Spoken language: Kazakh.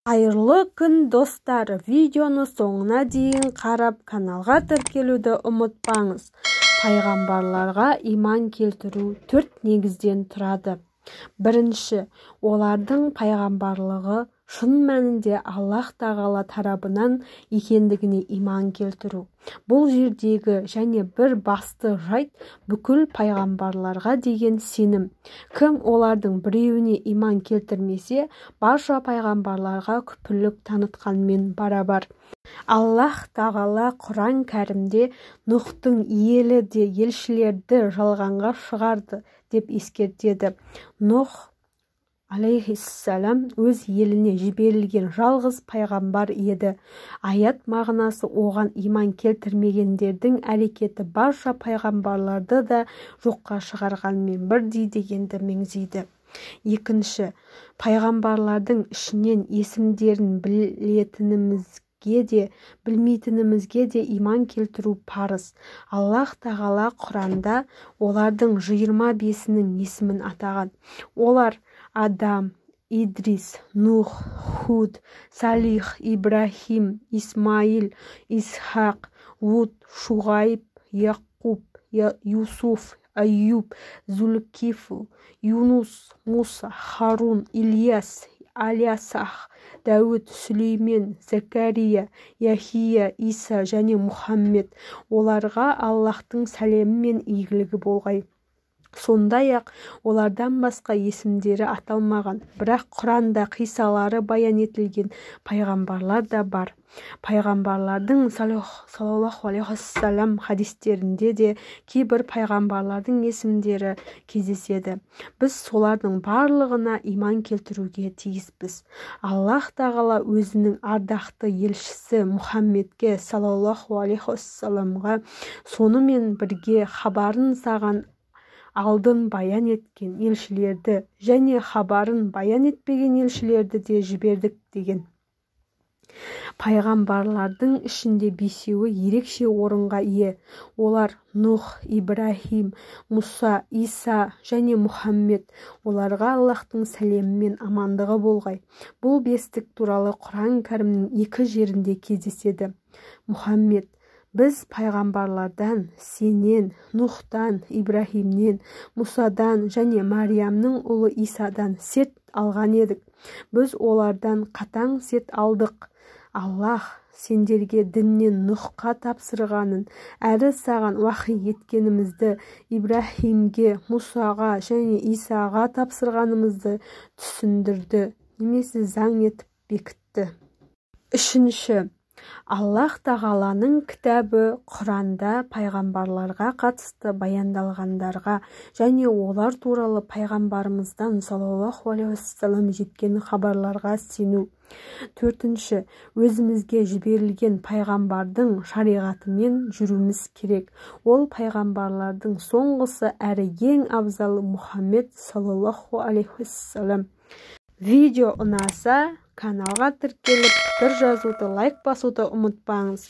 Қайырлы күн, достар! Видеоны соңына дейін қарап, каналға тіркелуді ұмытпаңыз. Пайғамбарларға иман келтіру төрт негізден тұрады. Бірінші, олардың пайғамбарлығы шын мәнінде Аллаһ Тағала тарабынан екендігіне иман келтіру. Бұл жердегі және бір басты жайт – бүкіл пайғамбарларға деген сенім. Кім олардың біреуіне иман келтірмесе, барша пайғамбарларға күпірлік танытқанмен барабар. Аллаһ Тағала Құран Кәрімде: «Нұхтың елі де елшілерді жалғанға шығарды», – деп ескертеді. Нұх алейхиссалам өз еліне жіберілген жалғыз пайғамбар еді. Аят мағынасы оған иман келтірмегендердің әрекеті барша пайғамбарларды да жоққа шығарғанмен бірдей дегенді меңзейді. Екінші, пайғамбарлардың ішінен есімдерін білетінімізге де, білмейтінімізге де иман келтіру парыз. Аллаһ Тағала Құранда олардың 25-інің есімін атаған. Олар: Адам, Идрис, Нұх, Худ, Салих, Ибраһим, Исмаил, Исхақ, Лут, Шуғайб, Яқуб, Юсуф, Аюб, Зүлкифл, Юнус, Мұса, Харун, Ильяс, Алясах, Дәуіт, Сүлеймен, Зәкәрия, Яхия, Иса және Мұхаммед. Оларға Аллаһтың сәлемі мен игілігі болғай. Сондай-ақ олардан басқа есімдері аталмаған, бірақ Құранда қиссалары баян етілген пайғамбарлар да бар. Пайғамбарлардың саллаллаху алейхи уассалам хадистерінде де кейбір пайғамбарлардың есімдері кездеседі. Біз солардың барлығына иман келтіруге тиіспіз. Аллаһ Тағала өзінің ардақты елшісі Мұхаммедке саллаллаху алейхи уассаламға: «Сонымен бірге хабарын саған алдын баян еткен елшілерді және хабарын баян етпеген елшілерді де жібердік», – деген. Пайғамбарлардың ішінде бесеуі ерекше орынға ие. Олар: Нұх, Ибраһим, Мұса, Иса және Мұхаммед. Оларға Аллаһтың сәлемі мен амандығы болғай. Бұл бестік туралы Құран Кәрімнің екі жерінде кездеседі. Мұхаммед: «Біз пайғамбарлардан сенен, Нұхтан, Ибраһимнен, Мұсадан және Мариямның ұлы Исадан серт алған едік. Біз олардан қатаң серт алдық. Аллаһ сендерге діннен Нұхқа тапсырғанын әрі саған уахи еткенімізді, Ибраһимге, Мұсаға және Исаға тапсырғанымызды түсіндірді немесе заң етіп бекітті». Үшінші, Аллаһ Тағаланың кітабы Құранда пайғамбарларға қатысты баяндалғандарға және олар туралы пайғамбарымыздан саллаллаху алейхи уассалам жеткен хабарларға сену. Төртінші, өзімізге жіберілген пайғамбардың шариғатымен жүруіміз керек. Ол пайғамбарлардың соңғысы әрі ең абзалы Мұхаммед саллаллаху алейхи уассалам. Видео ұнаса, каналға тіркеліп, пікір жазуды, лайк басуды ұмытпаңыз.